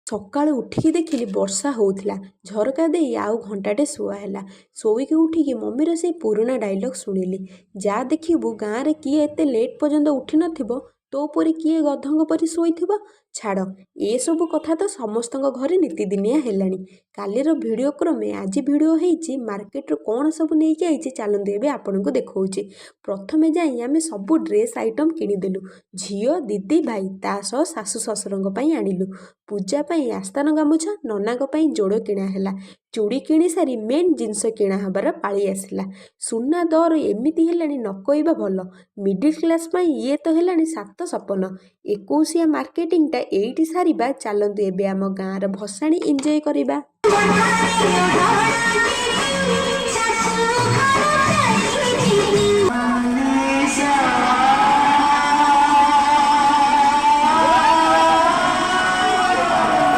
ସକାଳୁ ଉଠିକି ଦେଖିଲି ବର୍ଷା ହେଉଥିଲା। ଝରକା ଦେଇ ଆଉ ଘଣ୍ଟାଟେ ଶୁଆ ହେଲା। ଶୋଇକି ଉଠିକି ମମିର ସେଇ ପୁରୁଣା ଡାଇଲଗ୍ ଶୁଣିଲି, "ଯା ଦେଖିବୁ, ଗାଁରେ କିଏ ଏତେ ଲେଟ୍ ପର୍ଯ୍ୟନ୍ତ ଉଠିନଥିବ, ତୋ ପରି କିଏ ଗଧଙ୍କ ପରି ଶୋଇଥିବ।" ଛାଡ଼, ଏସବୁ କଥା ତ ସମସ୍ତଙ୍କ ଘରେ ନିତିଦିନିଆ ହେଲାଣି। କାଲିର ଭିଡ଼ିଓ କ୍ରମେ ଆଜି ଭିଡ଼ିଓ ହେଇଛି। ମାର୍କେଟରୁ କ'ଣ ସବୁ ନେଇକି ଆଇଛି, ଚାଲନ୍ତୁ ଏବେ ଆପଣଙ୍କୁ ଦେଖାଉଛି। ପ୍ରଥମେ ଯାଇ ଆମେ ସବୁ ଡ୍ରେସ୍ ଆଇଟମ୍ କିଣିଦେଲୁ। ଝିଅ, ଦିଦି, ଭାଇ, ତା ସହ ଶାଶୁ ଶ୍ୱଶୁରଙ୍କ ପାଇଁ ଆଣିଲୁ। ପୂଜା ପାଇଁ ଆସ୍ଥାନ ଗାମୁଛା, ନନାଙ୍କ ପାଇଁ ଜୋଡ଼ କିଣା ହେଲା। ଚୁଡ଼ି କିଣି ସାରି ମେନ୍ ଜିନିଷ କିଣା ହେବାର ପାଳି ଆସିଲା। ସୁନା ଦର ଏମିତି ହେଲାଣି, ନ କହିବା ଭଲ। ମିଡ଼ିଲ୍ କ୍ଲାସ୍ ପାଇଁ ଇଏ ତ ହେଲାଣି ସାତ ସପନ। ଏକୋଇଶିଆ ମାର୍କେଟିଂଟା ଏଇଠି ସାରିବା। ଚାଲନ୍ତୁ ଏବେ ଆମ ଗାଁର ଭସାଣି ଏନ୍ଜୟ କରିବା। ଓଢ଼ଣା।